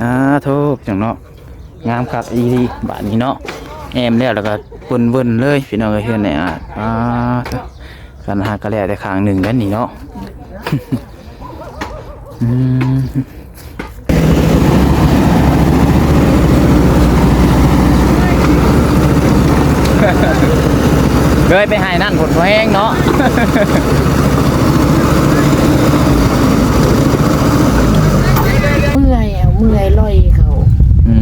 ອາໂທ້ ພີ່ນ້ອງເນາະ ງາມຄັກອີ່ຫຼີບາດນີ້ເນາະ. ແອ້ມແລ້ວ ແລ້ວກໍເວີ້ນໆເລີຍ ພີ່ນ້ອງເອີຍ ເຮືອນໃນອາດ. ອາໂທ້ ຄັນຫາກະແລ້ວແຕ່ຂ້າງໜຶ່ງແລ້ວນີ້ເນາະ. ອືມ ເລີຍໄປໃຫ້ນັ້ນ ຝົນບໍ່ແຮງເນາະ. ເມື່ອຍ ເມື່ອຍລອຍເຂົ້າ. ອື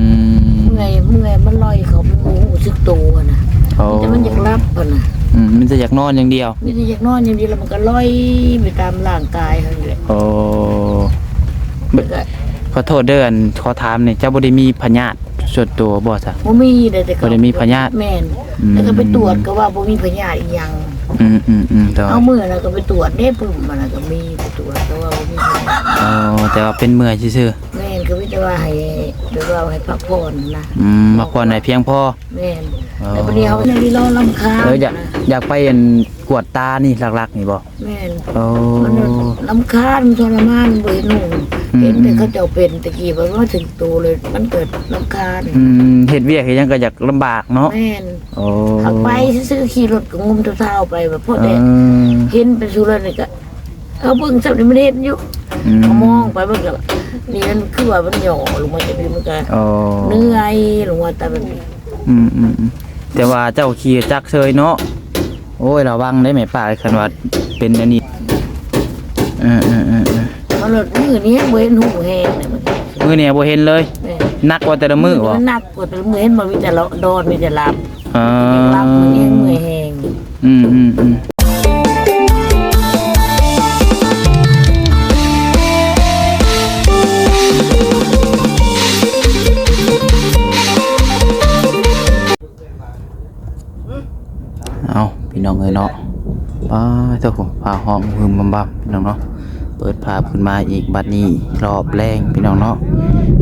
ມ ເມື່ອຍ ເມື່ອຍມັນລອຍເຂົ້າ ມັນບໍ່ຮູ້ສຶກໂຕຫັ້ນນະ. ໂອ້ ມີແຕ່ມັນຢາກຫຼັບຫັ້ນນະ. ອືມ ມີແຕ່ຢາກນອນຢ່າງດຽວ. ມີແຕ່ຢາກນອນຢ່າງດຽວ ແລ້ວມັນກໍລອຍໄປຕາມຮ່າງກາຍຫັ້ນແຫຼະ. ໂອ້ ແລ້ວກໍ ຂໍໂທດເດີ ອັນ ຂໍຖາມນີ້ ເຈົ້າບໍ່ໄດ້ມີພະຍາດສ່ວນຕົວບໍ່ຊະ? ບໍ່ມີເດ້ ແຕ່ກໍບໍ່ໄດ້ມີພະຍາດ. ແມ່ນ ອືມ ແລ້ວກໍໄປຕວດກໍວ່າບໍ່ມີພະຍາດອີ່ຫຍັງ. ອືມໆໆ ໂດຍ ເອົາມື້ນັ້ນກໍໄປຕວດເດ້ ປຶ້ມມັນນະກໍມີ ໄປຕວດກໍວ່າບໍ່ມີພະຍາດ. ອໍ ແຕ່ວ່າເປັນເມື່ອຍຊື່ໆ. ແມ່ນ ກໍມີແຕ່ວ່າໃຫ້ ແບບວ່າໃຫ້ພັກຜ່ອນນະ. ອືມ ພັກຜ່ອນໃຫ້ພຽງພໍ. ແມ່ນ ອໍ ແຕ່ບັດນີ້ເຮົາຍັງໄດ້ລໍລຳຄານ. ເອີ ຢາກ ນະ ຢາກໄປ ອັນ ກວດຕານີ້ຫຼັກໆນີ້ບໍ່? ແມ່ນ ໂອ້ ມັນລຳຄານ ມັນທໍລະມານ ບໍ່ເຫັນຫຸ່ງ. ອືມ ເຫັນແຕ່ເຂົາເຈົ້າເປັນ ແຕ່ກີ້ ບັດມາເຖິງໂຕເລີຍ ມັນເກີດລຳຄານ. ອືມ ເຮັດວຽກເຮັດຫຍັງກໍຢາກລຳບາກເນາະ. ແມ່ນ ໂອ້ ຫາກໄປຊື່ໆ ຂີ່ລົດກໍງຸ້ມເທົ້າໆໄປ ແບບພໍແຕ່ ເອີ ເຫັນໄປສູ່ເລີຍນີ້ກໍ ເອົາເບິ່ງຊ້ຳນີ້ມັນເຫັນຢູ່. ອືມ ເຮົາມອງໄປມັນກໍ ນີ້ມັນຄືວ່າມັນຫຍໍ້ລົງມາຈາກນີ້ ມັນກໍ ອໍ ເມື່ອຍລົງມາຕາມແບບນີ້. ອືມໆໆ ແຕ່ວ່າເຈົ້າຂີ່ຈັກເຊີຍເນາະ. ໂອ້ຍ ລະວັງເດ້ແມ່ປ້າ ຄັນວ່າເປັນແນວນີ້. ເອີໆໆໆ ມາລົດມື້ນີ້ບໍ່ເຫັນຫຸ່ງແຮງເລີຍ ມື້ນີ້ບໍ່ເຫັນເລີຍ. ແມ່ນ ໜັກກວ່າແຕ່ລະມື້ບໍ່? ມັນໜັກກວ່າແຕ່ລະມື້ ເຫັນບໍ່ ມີແຕ່ລະດອນ ມີແຕ່ລາບ. ເອີ ລາບມັນແຮງ ເມື່ອຍແຮງ. ອືມໆໆ ເອົາ ພີ່ນ້ອງເອີຍເນາະ ປ້າໂທ້ ຟ້າຮ້ອງຮຶມບຳໆ ພີ່ນ້ອງເນາະ. ເປີດພາບຂຶ້ນມາອີກບັດນີ້ ຮອບແລງ ພີ່ນ້ອງເນາະ.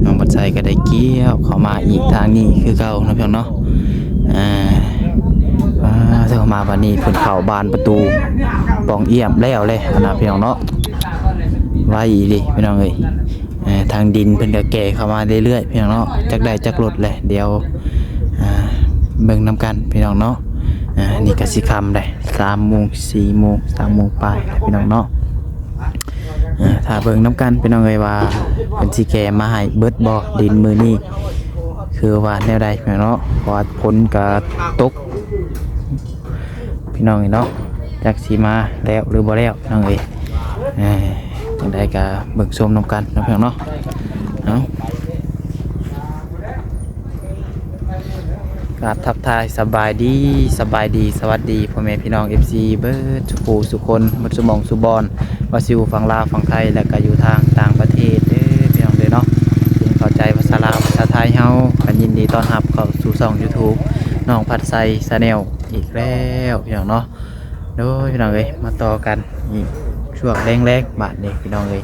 ນ້ອງບັດໄຊກໍໄດ້ກ່ຽວເຂົ້າມາອີກທາງນີ້ຄືເກົ່າເນາະ ພີ່ນ້ອງເນາະ. ອ່າ ອ່າ ເຂົ້າມາບັດນີ້ ເພິ່ນເຂົ້າບານປະຕູປ່ອງອ້ຽມແລ້ວເລີຍຫັ້ນນະ ພີ່ນ້ອງເນາະ. ໄວອີ່ຫຼີ ພີ່ນ້ອງເອີຍ. ເອີ ທາງດິນເພິ່ນກໍແກ່ເຂົ້າມາເລື້ອຍໆ ພີ່ນ້ອງເນາະ. ຈັກໄດ້ຈັກລົດແຫຼະ ດຽວ ອ່າ ເບິ່ງນຳກັນ ພີ່ນ້ອງເນາະ. ອ່າ ນີ້ກໍຊິຄ່ຳແລ້ວ ສາມໂມງ ສີ່ໂມງ ສາມໂມງປາຍ ພີ່ນ້ອງເນາະ. ເອີ ຖ້າເບິ່ງນຳກັນ ພີ່ນ້ອງເອີຍ ວ່າເພິ່ນຊິແກ່ມາໃຫ້ເບິດບໍ່ ດິນມື້ນີ້ ຄືວ່າແນວໃດ ພີ່ນ້ອງເນາະ. ເພາະວ່າຝົນກໍຕົກ ພີ່ນ້ອງເອີຍເນາະ ຈັກຊິມາແລ້ວຫຼືບໍ່ແລ້ວ ພີ່ນ້ອງເອີຍ. ເອີ ຈັ່ງໃດກໍເບິ່ງຊົມນຳກັນເນາະ ພີ່ນ້ອງເນາະ. ເອົາ ກາບທັກທາຍສະບາຍດີ ສະບາຍດີ ສະຫວັດດີພໍ່ແມ່ພີ່ນ້ອງ ເອັຟຊີ ເບິດສູ່ຜູ້ສູ່ຄົນ ເບິດສູ່ໝ່ອງສູ່ບ່ອນ ວ່າຊິຢູ່ຝັ່ງລາວ ຝັ່ງໄທ ແລະ ກໍຢູ່ທາງຕ່າງປະເທດເດີ ພີ່ນ້ອງເດີເນາະ. ເຂົ້າໃຈພາສາລາວ ພາສາໄທເຮົາ ກໍຍິນດີຕ້ອນຮັບເຂົ້າສູ່ຊ່ອງຢູທູບ ນ້ອງພັດໄຊ Channel ອີກແລ້ວ ພີ່ນ້ອງເນາະ. ໂດຍ ພີ່ນ້ອງເອີຍ ມາຕໍ່ກັນອີກຊ່ວງແລງໆ ບາດນີ້ ພີ່ນ້ອງເອີຍ.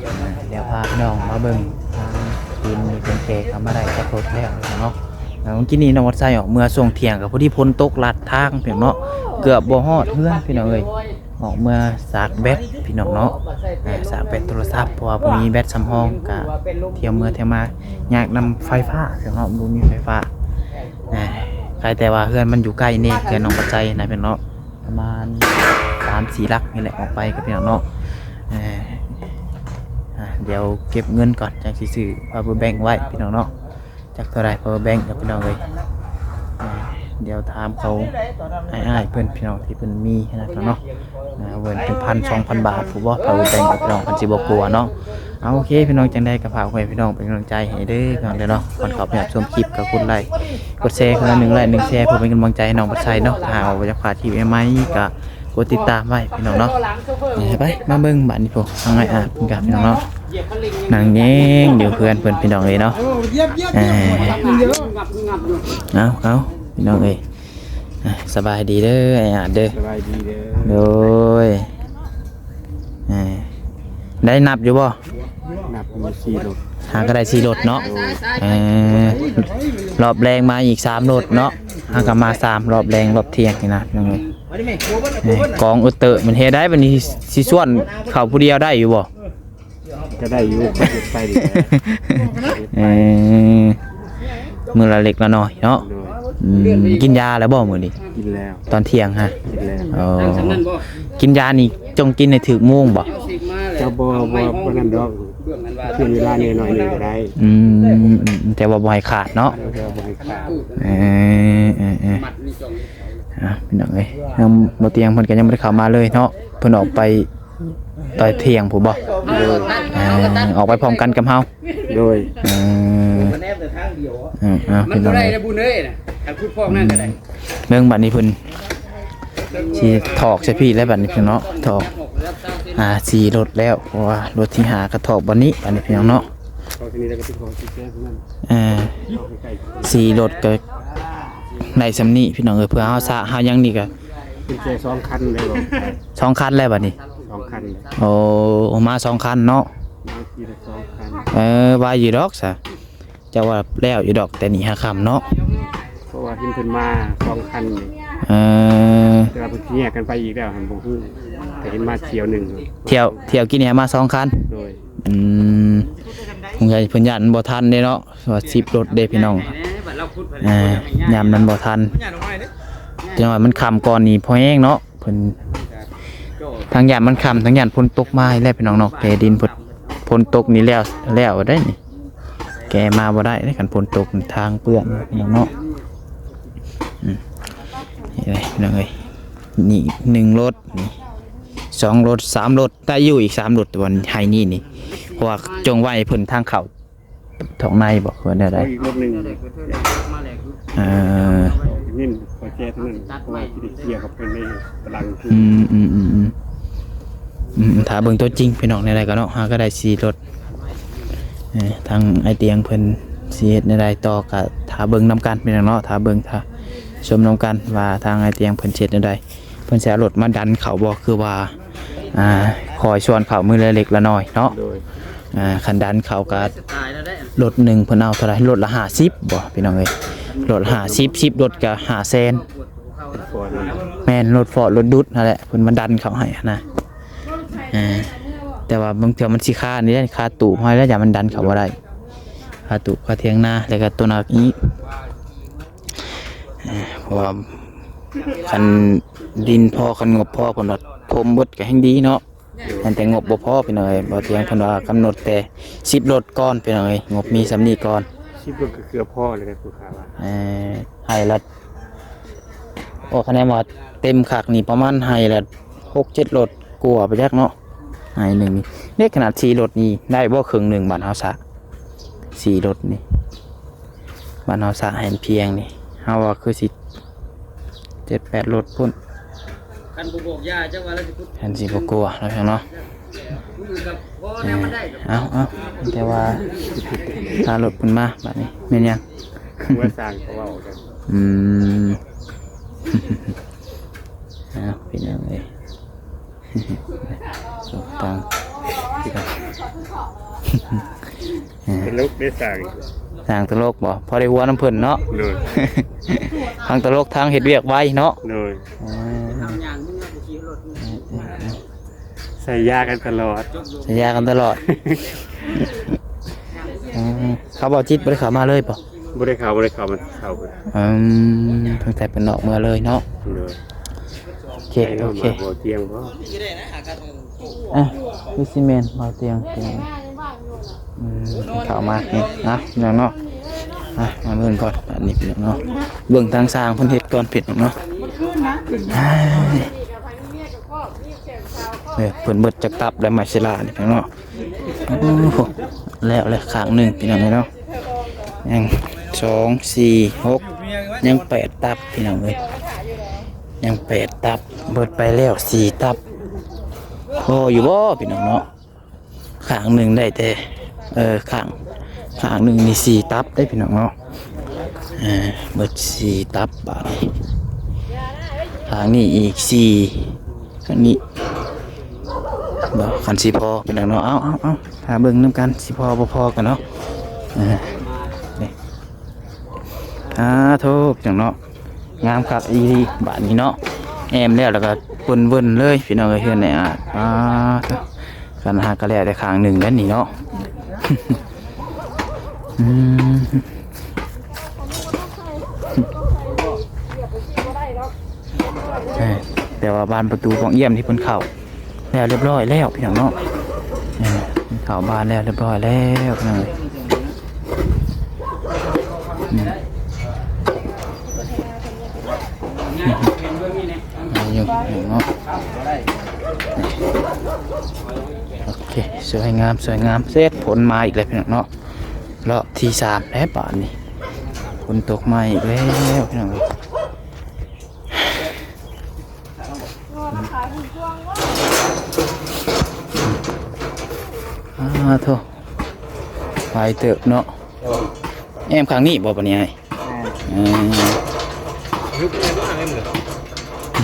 ອ່າ ດຽວພາພີ່ນ້ອງມາເບິ່ງທາງດິນນີ້ ເພິ່ນແກ່ເຂົ້າມາໄດ້ຈັກລົດແລ້ວເນາະ. ເອີ ມື້ກີ້ນີ້ນ້ອງວັດໄຊອອກເມືອຊ່ວງທ່ຽງ ກໍພໍດີຝົນຕົກລັດທາງ ພີ່ນ້ອງເນາະ ເກືອບບໍ່ຮອດເຮືອນ ພີ່ນ້ອງເອີຍ. ອອກເມືອຊາກແບັດ ພີ່ນ້ອງເນາະ ເອີ ຊາກແບັດໂທລະສັບ ເພາະວ່າບໍ່ມີແບັດສຳຮອງ ກະທ່ຽວເມືອທ່ຽວມາ ຍາກນຳໄຟຟ້າ ພີ່ນ້ອງເນາະ ບໍ່ມີໄຟຟ້າ. ເອີ ຄາຍແຕ່ວ່າເຮືອນມັນຢູ່ໃກ້ແດ່ ເຮືອນນ້ອງປັດໄຊນະ ພີ່ນ້ອງເນາະ ປະມານສາມສີ່ຫຼັກນີ້ແຫຼະ ອອກໄປກັບ ພີ່ນ້ອງເນາະ. ເອີ ອ່າ ດຽວເກັບເງິນກ່ອນ ຈັ່ງຊິຊື້ພາວເວີແບັງໄວ້ ພີ່ນ້ອງເນາະ. ຈັກເທົ່າໃດ ພາວເວີແບັງກັບ ພີ່ນ້ອງເອີຍ. ເອີ ດຽວຖາມເຂົາ ອ້າຍໆເພິ່ນ ພີ່ນ້ອງ ທີ່ເພິ່ນມີຫັ້ນນະ ເນາະ. ເອີ ເພິ່ນເປັນພັນ ສອງພັນບາດພຸ້ນບໍ່ ພາວເວີແບັງກັບ ພີ່ນ້ອງ ເພິ່ນຊິບໍ່ກົວເນາະ. ເອົາ ໂອເຄ ພີ່ນ້ອງ ຈັ່ງໃດກໍຝາກໄວ້ ພີ່ນ້ອງ ເປັນກຳລັງໃຈໃຫ້ເດີ ພີ່ນ້ອງເດີເນາະ. ກ່ອນເຂົ້າໄປຮັບຊົມຄລິບ ກໍກົດໄລ ກົດແຊ ຄົນລະໜຶ່ງໄລ ໜຶ່ງແຊ ເພື່ອເປັນກຳລັງໃຈໃຫ້ນ້ອງບັດໄຊເນາະ. ຖ້າຫາກວ່າຢາກພາດຄລິບໃໝ່ໆ ກໍກົດຕິດຕາມໄວ້ ພີ່ນ້ອງເນາະ. ເອີ ໄປ ມາເບິ່ງບາດນີ້ພຸ້ນ ທາງອ້າຍອາດເພິ່ນກັບ ພີ່ນ້ອງເນາະ. ນັ່ງແຍງຢູ່ເຮືອນເພິ່ນ ພີ່ນ້ອງເອີຍເນາະ. ເອີ ເອົາ ເອົາ ພີ່ນ້ອງເອີຍ ອ່ະ ສະບາຍດີເດີ ອ້າຍອາດເດີ. ສະບາຍດີເດີ. ໂດຍ ເອີ ໄດ້ນັບຢູ່ບໍ່? ນັບມີສີ່ລົດ ຫາກໍໄດ້ສີ່ລົດເນາະ. ໂດຍ ເອີ ຮອບແລງມາອີກສາມລົດເນາະ. ຫາກໍມາສາມ ຮອບແລງ ຮອບທ່ຽງນີ້ນະ ພີ່ນ້ອງເອີຍ. ເອີ ກອງອຶດເຕີ ມັນເຮັດໄດ້ບັດນີ້ ຊິຊວນເຂົ້າຜູ້ດຽວໄດ້ຢູ່ບໍ່? ກໍໄດ້ຢູ່ ກໍເຮັດໄປນີ້ແຫຼະ ເອີ ມື້ລະເລັກລະນ້ອຍເນາະ. ໂດຍ ອືມ ກິນຢາແລ້ວບໍ່ມື້ນີ້? ກິນແລ້ວ ຕອນທ່ຽງຮະ? ກິນແລ້ວ. ອໍ ກິນຢານີ້ຈົ່ງກິນໃຫ້ຖືກໂມງບໍ່? ກໍບໍ່ ບໍ່ ບໍ່ນັ້ນດອກ ເປັນເວລາໜ້ອຍໜຶ່ງກໍໄດ້. ອືມ ແຕ່ວ່າບໍ່ໃຫ້ຂາດເນາະ. ແຕ່ວ່າບໍ່ໃຫ້ຂາດ. ເອີ ເອີ ເອີ ອ່ະ ພີ່ນ້ອງເອີຍ ທາງບໍ່ຕຽງເພິ່ນກໍຍັງບໍ່ໄດ້ເຂົ້າມາເລີຍເນາະ ເພິ່ນອອກໄປຕອນທ່ຽງພຸ້ນບໍ່? ໂດຍ ເອີ ອອກໄປພ້ອມກັນກັບເຮົາ. ໂດຍ ເອີ ເອີ ເອີ ພີ່ນ້ອງເອີຍ ເບິ່ງບັດນີ້ເພິ່ນຊິຖອກໃສ່ພີ້ແລ້ວບັດນີ້ພີ່ນ້ອງເນາະ ຖອກ ອ່າ ສີ່ລົດແລ້ວ ເພາະວ່າລົດທີຫ້າກໍຖອກບັດນີ້ ອັນນີ້ພີ່ນ້ອງເນາະ. ເອີ ສີ່ລົດກໍໄດ້ສ່ຳນີ້ພີ່ນ້ອງເອີຍ ເພື່ອເຮົາສະເຮົາຫຍັງນີ້ກໍ ເປັນແຕ່ສອງຄັນແລ້ວ ສອງຄັນແລ້ວບັດນີ້ ສອງຄັນ. ໂອ້ ມາສອງຄັນເນາະ ມາທີລະສອງຄັນ. ເອີ ໄວຢູ່ດອກຊະ ເຈົ້າວ່າແລ້ວຢູ່ດອກ ແຕ່ນີ້ຫາຄ່ຳເນາະ ເພາະວ່າເຫັນເພິ່ນມາສອງຄັນນີ້. ເອີ ແຕ່ວ່າເພິ່ນຊິແຍກກັນໄປອີກແລ້ວຫັ້ນບໍ່ຮູ້ ແຕ່ເຫັນມາຖ້ຽວໜຶ່ງ ຖ້ຽວ ຖ້ຽວກີ້ນີ້ມາສອງຄັນ. ໂດຍ ອືມ ສົງໄສເພິ່ນຢ້ານບໍ່ທັນເດ້ເນາະ ວ່າສິບລົດເດ້ພີ່ນ້ອງ. ອ່າ ຍາມນັ້ນບໍ່ທັນ ຈັກໜ້ອຍມັນຄ່ຳກ່ອນນີ້ພໍແຮງເນາະ ເພິ່ນ ທັງຢ້ານມັນຄ່ຳ ທັງຢ້ານຝົນຕົກມາອີກແລ້ວພີ່ນ້ອງເນາະ. ແກດິນ ຝົນຕົກນີ້ແລ້ວ ແລ້ວໄດ້ນີ້ ແກມາບໍ່ໄດ້ເດ້ ຄັນຝົນຕົກນີ້ທາງເປື້ອນພີ່ນ້ອງເນາະ. ອືມ ນີ້ເດ້ພີ່ນ້ອງເອີຍ ນີ້ໜຶ່ງລົດ ນີ້ສອງລົດ ສາມລົດ ໄດ້ຢູ່ອີກສາມລົດ ແຕ່ວ່າໃຫ້ນີ້ນີ້ ເພາະວ່າຈົ່ງໄວ້ໃຫ້ເພິ່ນທາງເຂົ້າ ທ້ອງໃນບໍ່ ເພິ່ນແນວໃດ? ເອົາອີກລົດໜຶ່ງ ເອີ ນີ້ຂໍແຈກນັ້ນ ເພາະວ່າຊິໄດ້ເຄຍກັບເພິ່ນໃນຕາລາງ. ອືມ ອືມ ອືມ ອືມ ອືມ ຖ້າເບິ່ງຕົວຈິງພີ່ນ້ອງ ແນວໃດກໍເນາະ ຫາກໍໄດ້ສີ່ລົດ. ເອີ ທາງອ້າຍຕຽງເພິ່ນຊິເຮັດແນວໃດຕໍ່ ກໍຖ້າເບິ່ງນຳກັນພີ່ນ້ອງເນາະ ຖ້າເບິ່ງ ຖ້າຊົມນຳກັນວ່າທາງອ້າຍຕຽງເພິ່ນຊິເຮັດແນວໃດ. ເພິ່ນຊິເອົາລົດມາດັນເຂົ້າບໍ່ ຄືວ່າ ອ່າ ຄອຍຊວນເຂົ້າມື້ລະເລັກລະນ້ອຍເນາະ. ໂດຍ ອ່າ ຄັນດັນເຂົ້າກໍລົດໜຶ່ງເພິ່ນເອົາເທົ່າໃດ? ລົດລະຫ້າສິບບໍ່ພີ່ນ້ອງເອີຍ? ລົດຫ້າສິບ ສິບລົດກໍຫ້າແສນ. ແມ່ນ ລົດຟອດ ລົດດຸດຫັ້ນແຫຼະ ເພິ່ນມາດັນເຂົ້າໃຫ້ຫັ້ນນະ. ເອີ ແຕ່ວ່າບາງເທື່ອມັນຊິຄານີ້ແຫຼະ ຄາຕູບເຮົາແລ້ວ ຢ້ານມັນດັນເຂົ້າບໍ່ໄດ້ ຄາຕູບ ຄາຖຽງນາ ແລ້ວກໍຕົວໜັກອີກ. ເອີ ເພາະວ່າຄັນດິນພໍ ຄັນງົບພໍ ເພິ່ນວ່າຖົມເບິດກໍແຮ່ງດີເນາະ. ແມ່ນແຕ່ງົບບໍ່ພໍພີ່ນ້ອງເອີຍ ບໍ່ຕຽງເພິ່ນວ່າກຳນົດແຕ່ສິບລົດກ່ອນພີ່ນ້ອງເອີຍ ງົບມີສ່ຳນີ້ກ່ອນ. ສິບລົດກໍເກືອບພໍແລ້ວ ຜູ້ຂ້າວ່າ. ເອີ ໄຮ່ລະ ໂອ້ ຄະແນນວ່າເຕັມຄັກນີ້ປະມານໄຮ່ລະຫົກເຈັດລົດກວ່າໄປຈັກເນາະ ໄຮ່ໜຶ່ງນີ້. ເດ້ ຂະໜາດສີ່ລົດນີ້ໄດ້ບໍ່ເຄິ່ງໜຶ່ງ ບ້ານເຮົາສະ ສີ່ລົດນີ້ ບ້ານເຮົາສະແຫ່ນພຽງນີ້ ເຮົາວ່າຄືຊິເຈັດແປດລົດພຸ້ນ. ຄັນບໍ່ບອກຢ່າ ຈັກວ່າລາວຊິຂຸດ ຄັນຊິບໍ່ກົວເນາະ ພີ່ນ້ອງເນາະ. ມື້ອື່ນກໍພໍແນວມັນໄດ້ດອກ. ເອີ ເອົາ ເອົາ ແຕ່ວ່າຖ້າລົດເພິ່ນມາບາດນີ້ແມ່ນຫຍັງ? ເມື່ອຊ່າງເຂົາເວົ້າກັນ. ອືມ ເອົາ ພີ່ນ້ອງເອີຍ ຕາມ ເອີ ຕະຫຼົກເດ້ຊ່າງ ຊ່າງຕະຫຼົກບໍ່? ພໍໄດ້ຫົວນຳເພິ່ນເນາະ. ໂດຍ ທັງຕະຫຼົກທັງເຮັດວຽກໄວເນາະ. ໂດຍ ເອີ ໃສ່ຢາກັນຕະຫຼອດ ໃສ່ຢາກັນຕະຫຼອດ. ເອີ ເຂົາບໍ່ຈິດບໍ່ໄດ້ເຂົ້າມາເລີຍບໍ່? ບໍ່ໄດ້ເຂົ້າ ບໍ່ໄດ້ເຂົ້າ ມັນເຂົ້າ. ອືມ ຕັ້ງແຕ່ເພິ່ນອອກເມືອເລີຍເນາະ. ໂດຍ ໂອເຄ ໂອເຄ ບໍ່ຕຽງບໍ່? ອ່ະ ຄືຊິແມ່ນເບົາຕຽງ ອືມ ເຂົ້າມານີ້ນະ ພີ່ນ້ອງເນາະ. ອ່ະ ມາເບິ່ງກ່ອນ ອັນນີ້ພີ່ນ້ອງເນາະ ເບິ່ງທາງຊ່າງເພິ່ນເຮັດກ່ອນ ພີ່ນ້ອງເນາະ. ເອີ ເພິ່ນເບິດຈັກຕັບແລ້ວ ໄມເຊລານີ້ ພີ່ນ້ອງເນາະ. ໂອ້ໂຫ ແລ້ວ ແລ້ວຂ້າງໜຶ່ງ ພີ່ນ້ອງເນາະ. ຍັງ ສອງ ສີ່ ຫົກ ຍັງ ແປດ ຕັບ ພີ່ນ້ອງເອີຍ ຍັງ ແປດ ຕັບ ເບິດໄປແລ້ວ ສີ່ ຕັບ. ພໍຢູ່ບໍ່ ພີ່ນ້ອງເນາະ? ຂ້າງໜຶ່ງໄດ້ແຕ່ ເອີ ຂ້າງ ຂ້າງໜຶ່ງນີ້ ສີ່ ຕັບເດ້ ພີ່ນ້ອງເນາະ. ເອີ ເບິດ ສີ່ ຕັບ ບາດນີ້ ຂ້າງນີ້ອີກ ສີ່ ຂ້າງນີ້ ບໍ່ ຄັນຊິພໍ ພີ່ນ້ອງເນາະ. ເອົາ ເອົາ ເອົາ ຖ້າເບິ່ງນຳກັນ ຊິພໍບໍ່ພໍກັນເນາະ. ເອີ ນີ້ ອ່າ ໂທ້ ພີ່ນ້ອງເນາະ ງາມຄັກອີ່ຫຼີບາດນີ້ເນາະ. ແອ້ມແລ້ວ ແລ້ວກໍເວີ້ນໆເລີຍ ພີ່ນ້ອງເອີຍ ເຮືອນໃນອາດ. ອ່າ ໂທ້ ບັນຫາກະແລ້ວແຕ່ຂ້າງໜຶ່ງແລ້ວນີ້ເນາະ. ອືມ ເອີ ແຕ່ວ່າບານປະຕູປ່ອງອຽມທີ່ເພິ່ນເຂົ້າແລ້ວຮຽບຮ້ອຍແລ້ວພີ່ນ້ອງເນາະ. ເອີ ເຂົ້າບານແລ້ວຮຽບຮ້ອຍແລ້ວພີ່ນ້ອງເອີຍ. ອືມ ອືມ ໄດ້ຢູ່ເນາະ. ໂອເຄ ສວຍງາມ ສວຍງາມ. ເສັດ ຝົນມາອີກແລ້ວພີ່ນ້ອງເນາະ. ລອບທີສາມແລ້ວບາດນີ້ ຝົນຕົກມາອີກແລ້ວພີ່ນ້ອງເອີຍ. ອາໂທ້ ໄວເຕີບເນາະ. ແອ້ມຂ້າງນີ້ບໍ່ປານນີ້ອ້າຍ? ແມ່ນ ເອີ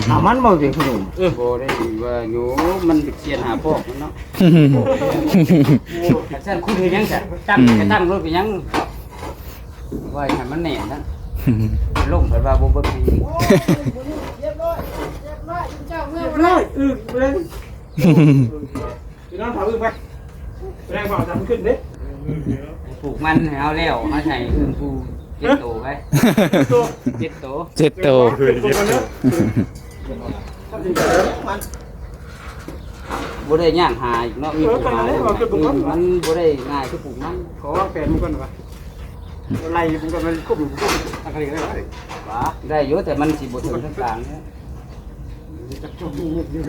ເອົາມັນບໍ່ເປັນຜູ້ໜຸ່ມ. ເອີ ບໍ່ໄດ້ວ່າຢູ່ ມັນເສຍຫາພວກມັນເນາະ. ຄັນຊັ້ນຄຸດເຮັດຫຍັງຊະ? ຕັ້ງ ອືມ ກະຕັ້ງໂລດເປັນຫຍັງ? ໄວ້ໃຫ້ມັນແໜ້ນນະ ລົ້ມເພິ່ນວ່າບໍ່ເບິ່ງໃຫ້. ຮຽບຮ້ອຍ ຮຽບຮ້ອຍ ອຶ່ງເບິ່ງ ພີ່ນ້ອງເຖົ້າອຶ່ງໄປ ແລງເວົ້າຈຳຂຶ້ນເດ້. ປູກມັນໃຫ້ເຮົາແລ້ວ ມາໃສ່ອຶ່ງປູເຈັດໂຕໄປ. ເຈັດໂຕ ເຈັດໂຕ ເຈັດໂຕ ບໍ່ໄດ້ຍ່າງຫາອີກເນາະ. ເອີ ກໍນັ້ນແຫຼະ ອືມ ມັນບໍ່ໄດ້ງ່າຍຄືປູກມັນ. ຂໍວາງແຜນມັນກ່ອນວ່າ ໄລ່ມັນກໍມັນກຸ້ມ ກຸ້ມ ອັນນີ້ໄດ້ ໄດ້ຢູ່ ແຕ່ມັນຊິບໍ່ເຖິງທາງກາງເນາ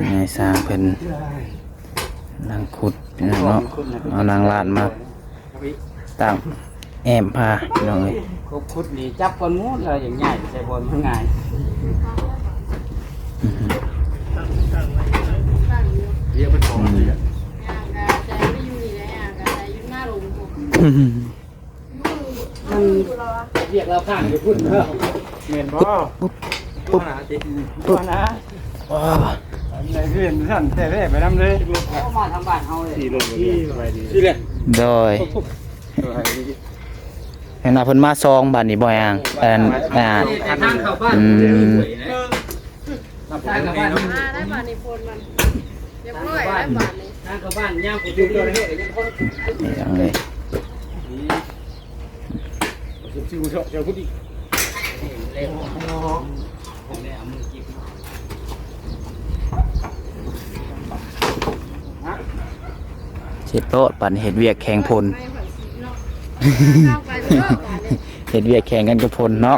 ະ. ນາຍຊ່າງເພິ່ນກຳລັງຂຸດເນາະ ເອົານາງລາດມາຕັ້ງແອ້ມພາ ພີ່ນ້ອງເອີຍ. ຂຸດນີ້ຈັບກ່ອນໝົດ ແລ້ວຈັ່ງຍ້າຍໄປໃສ່ບ່ອນມັນງ່າຍ. ອືມ ອືມ ມັນວຽກລາວຄ້າງຢູ່ພຸ້ນເນາະ. ແມ່ນບໍ່? ຕົວະນະ ໂອ້ຍ ອັນໃດຄືຊັ້ນແທ້ໆ ໄປນຳເລີຍ. ເຂົ້າມາທາງບ້ານເຮົາເລີຍ. ໂດຍ ເຫັນວ່າເພິ່ນມາສອງບາດນີ້ບໍ່ຫຍັງ ອັນ ອ່າ ທາງເຂົ້າບ້ານ. ອືມ ມາແລ້ວບາດນີ້ ຝົນມັນຮຽບຮ້ອຍແລ້ວບາດນີ້ ທາງເຂົ້າບ້ານຍາມຝົນຕົກ. ນີ້ຫຍັງເລີຍ ຊິວເຈາະເຈົ້າພຸດອີກ. ເຮັດໂລດ ປານເຮັດວຽກແຂ່ງພົນ ເຮັດວຽກແຂ່ງກັນກັບພົນເນາະ.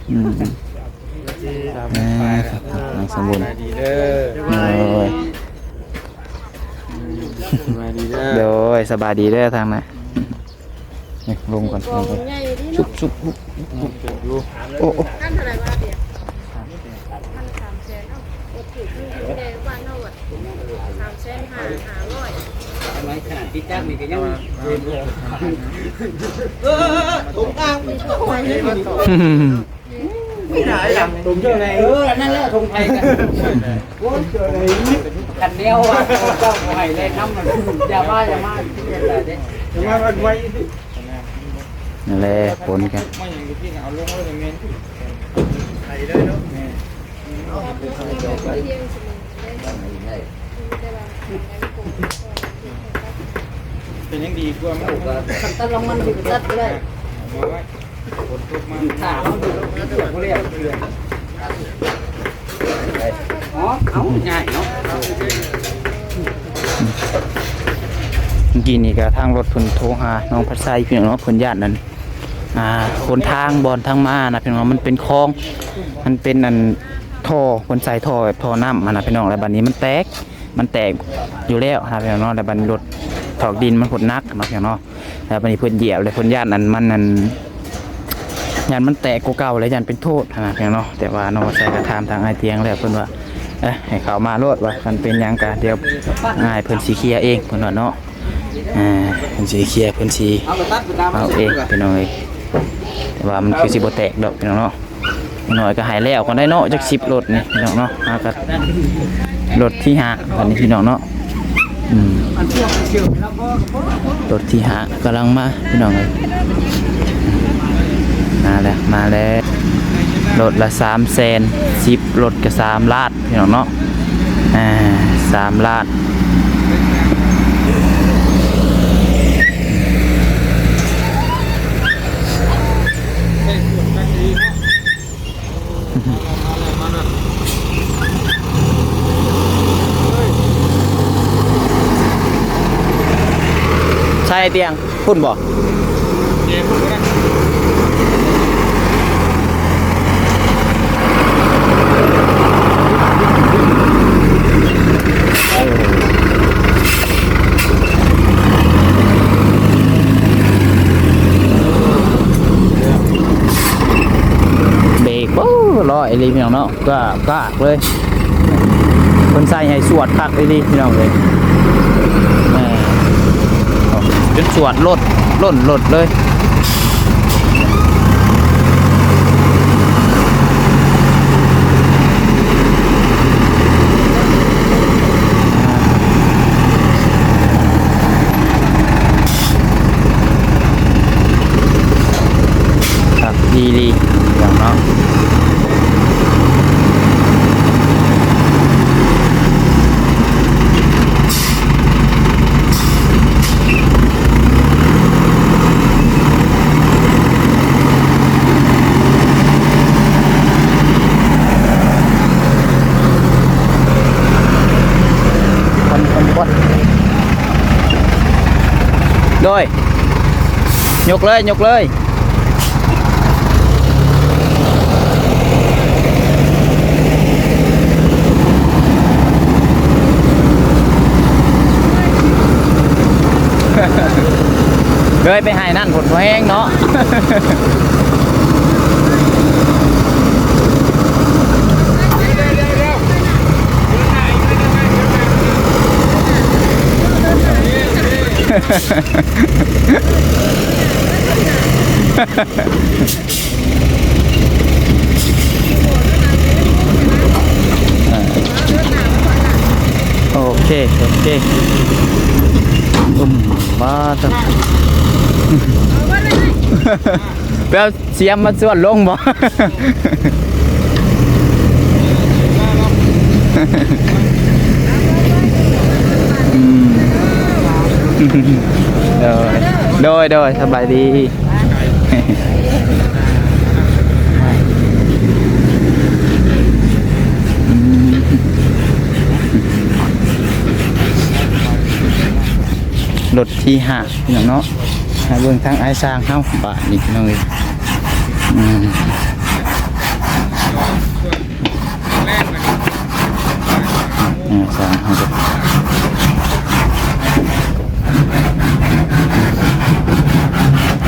ອືມ ອ່າ ນາງສຳບຸນ ໂດຍ ສະບາຍດີເດີ ໂດຍ ສະບາຍດີເດີທາງນັ້ນ. ນີ້ລົງກ່ອນ ສຸບໆ ໂອ້ ໂອ້ ຄັນເທົ່າໃດວະເດ? ພັນສາມແສນ. ເອົ້າ ໂອເຄ ຄືຢູ່ໃນບ້ານເຮົາອະ ສາມແສນຫ້າ ຫ້າຮ້ອຍ. ຂະໜາດຕິດຈັກນີ້ກໍຍັງ ເອີ ຖົງກາງ ຖົງເຈົ້າໃດ? ເອີ ອັນນັ້ນແຫຼະ ຖົງໄຜກັນ. ໂອ້ຍ ຄັນແນວວ່າເຈົ້າບໍ່ໃຫ້ແລນຳ ຢ່າມາ ຢ່າມາ ຢ່າມາເດ້ ຢ່າມາໄວ. ນັ້ນແຫຼະ ປົນກັນ ເປັນຫຍັງດີກວ່າມັນ ຄັນຕັດລະມັນຢູ່ຕັດບໍ່ໄດ້. ຝົນຕົກມາ ຖ້າເຮົາຢູ່ ບໍ່ແລ້ວເທື່ອ. ອໍ ເອົາ ງ່າຍເນາະ. ເມື່ອກີ້ນີ້ກໍທາງລົດເພິ່ນໂທຫານ້ອງພັດໄຊ ພີ່ນ້ອງເນາະ ເພິ່ນຢ້ານນັ້ນ ອ່າ ຫົນທາງບ່ອນທາງມານະ ພີ່ນ້ອງ ມັນເປັນຄອງ ມັນເປັນອັນທໍ່ ເພິ່ນໃສ່ທໍ່ແບບທໍ່ນ້ຳຫັ້ນນະ ພີ່ນ້ອງ ແລ້ວບັດນີ້ມັນແຕກ ມັນແຕກຢູ່ແລ້ວຫັ້ນນະ ພີ່ນ້ອງເນາະ ແລ້ວບັດນີ້ລົດຖອກດິນມັນໂພດໜັກຫັ້ນນະ ພີ່ນ້ອງເນາະ. ແລ້ວບັດນີ້ເພິ່ນຢຽບ ແລ້ວເພິ່ນຢ້ານອັນມັນ ອັນ ຢ້ານມັນແຕກກວ່າເກົ່າ ແລ້ວຢ້ານເປັນໂທດຫັ້ນນະ ພີ່ນ້ອງເນາະ. ແຕ່ວ່ານ້ອງໃສ່ກໍຖາມທາງອ້າຍຕຽງແລ້ວ ເພິ່ນວ່າ ເອີ ໃຫ້ເຂົ້າມາໂລດວ່າ ຄັນເປັນຫຍັງກໍດຽວອ້າຍເພິ່ນຊິເຄຍເອງ ເພິ່ນວ່າເນາະ. ອ່າ ເພິ່ນຊິເຄຍ ເພິ່ນຊິເອົາເອງ ພີ່ນ້ອງເອີຍ. ແຕ່ວ່າມັນຄືຊິບໍ່ແຕກດອກ ພີ່ນ້ອງເນາະ. ໜ້ອຍກໍໃຫ້ແລ້ວກ່ອນໄດ້ເນາະ ຈັກສິບລົດນີ້ ພີ່ນ້ອງເນາະ. ຫາກໍລົດທີຫ້າບັດນີ້ ພີ່ນ້ອງເນາະ. ອືມ ລົດທີຫ້າກຳລັງມາ ພີ່ນ້ອງເອີຍ. ມາແລ້ວ ມາແລ້ວ ລົດລະສາມແສນ ສິບລົດກໍສາມລ້ານ ພີ່ນ້ອງເນາະ. ອ່າ ສາມລ້ານ. ໃສ່ຕຽງພຸ້ນບໍ່? ເຈພຸ້ນກໍໄດ້. ເບຣກ ໂອ້ ຫຼໍ່ອີ່ຫຼີພີ່ນ້ອງເນາະ. ກາກ ກາກເລີຍ ເພິ່ນໃສ່ໃຫ້ສວດຄັກອີ່ຫຼີພີ່ນ້ອງເອີຍ ແໝ ຈົນສວດລົດ ລົ້ນລົດເລີຍ. ຄັກອີ່ຫຼີພີ່ນ້ອງເນາະ. ຄວັນ ຄວັນ ຄວັນ ໂດຍ ຍົກເລີຍ ຍົກເລີຍ. ເລີຍໄປໃຫ້ນັ້ນ ຝົນບໍ່ແຮງເນາະ. ໂອເຄ ໂອເຄ ອືມ ບາດ ໄປເອົາ ສຽມມາຊວນລົງບໍ່? ອືມ ໂດຍ ໂດຍ ໂດຍ ສະບາຍດີ. ອືມ ລົດທີຫ້າ ພີ່ນ້ອງເນາະ ໃຫ້ເບິ່ງທາງອ້າຍຊ່າງເຮົາບາດນີ້ ພີ່ນ້ອງເອີຍ. ອືມ ອ້າຍຊ່າງເຮົາ